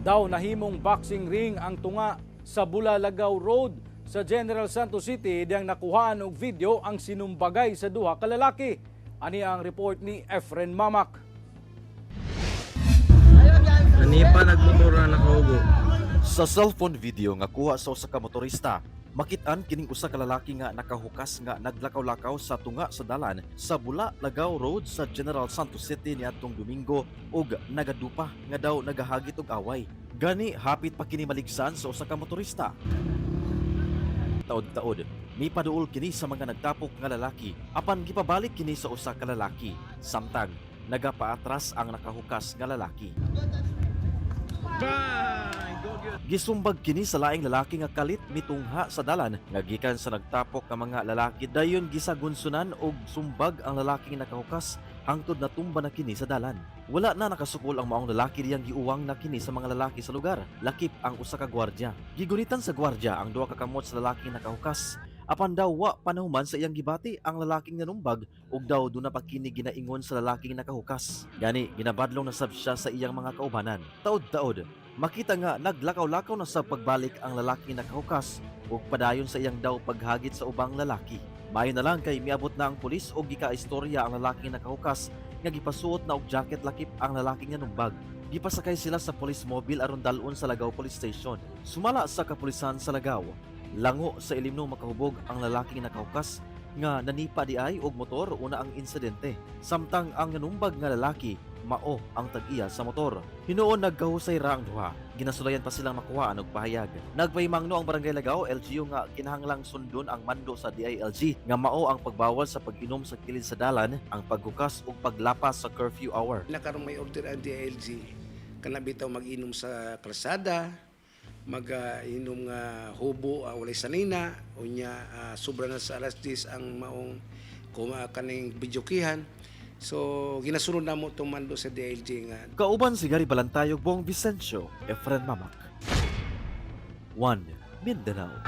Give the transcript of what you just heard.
Daw nahimong boxing ring ang tunga sa Bulalagaw Road sa General Santos City diyang nakuhaan og video ang sinumbagay sa duha ka lalaki. Ani ang report ni Efren Mamak. Nanipa nagmotor na nakahubo. Sa cellphone video nga kuha sa usa ka motorista, makit-an kining usa ka lalaki nga nakahukas nga naglakaw-lakaw sa tunga sa dalan sa Bula Lagaw Road sa General Santos City niadtong Domingo ug nagadupa nga daw nagahagit og away. Gani hapit pa kini maligsan sa usa ka motorista. Taod-taod, mipaduol kini sa mga nagtapok nga lalaki apan gipabalik kini sa usa ka lalaki. Samtang nagapaatras ang nakahukas nga lalaki. Gisumbag kini sa laing lalaki nga kalit mitungha sa dalan nga gikan sa nagtapok nga mga lalaki, dayon gisagunsunan og sumbag ang lalaking nakahukas hangtod natumba na kini sa dalan. Wala na nakasukol ang maong lalaki diyang giuwang na kini sa mga lalaki sa lugar, lakip ang usa ka gwardya. Gigunitan sa gwardya ang duha ka kamot sa lalaking nakahukas. Apan daw wa panahuman sa iyang gibati ang lalaking nanumbag ug daw duna pa kini ginaingon sa lalaking nakahukas. Gani ginabadlong na sab siya sa iyang mga kaubanan. Taod-taod, makita nga naglakaw-lakaw na sa pagbalik ang lalaking nakahukas ug padayon sa iyang daw paghagit sa ubang lalaki. Maayo na lang kay miabot na ang pulis ug gikaistorya ang lalaking nakahukas nga gipasuot na og jacket lakip ang lalaking nanumbag. Gipasakay sila sa police mobile aron dal-on sa Lagaw Police Station. Sumala sa kapulisan sa Lagaw, lango sa ilimno makahubog ang lalaking nakahukas nga nanipa di ay og motor una ang insidente. Samtang ang nanumbag nga lalaki mao ang tag-iya sa motor. Hinuon nagkahusay ra ang duha. Ginasulayan pa silang makuhaan og pahayag. Nagpahimangno ang Barangay Lagaw LGU nga kinahanglang sundon ang mando sa DILG nga mao ang pagbawal sa pag-inom sa kilid sa dalan, ang paghukas ug paglapas sa curfew hour. Na karon may order ang DILG kana bitaw mag-inom sa kalsada, mag-inom nga hubo, walay sanina, unya sobra na sa alas 10 ang maong kuma kaning videokehan. So ginasunod namo tong mando sa DILG nga Kauban si Gary Balantayog, Bong Vicencio, Efren Mamak. 1 Mindanao.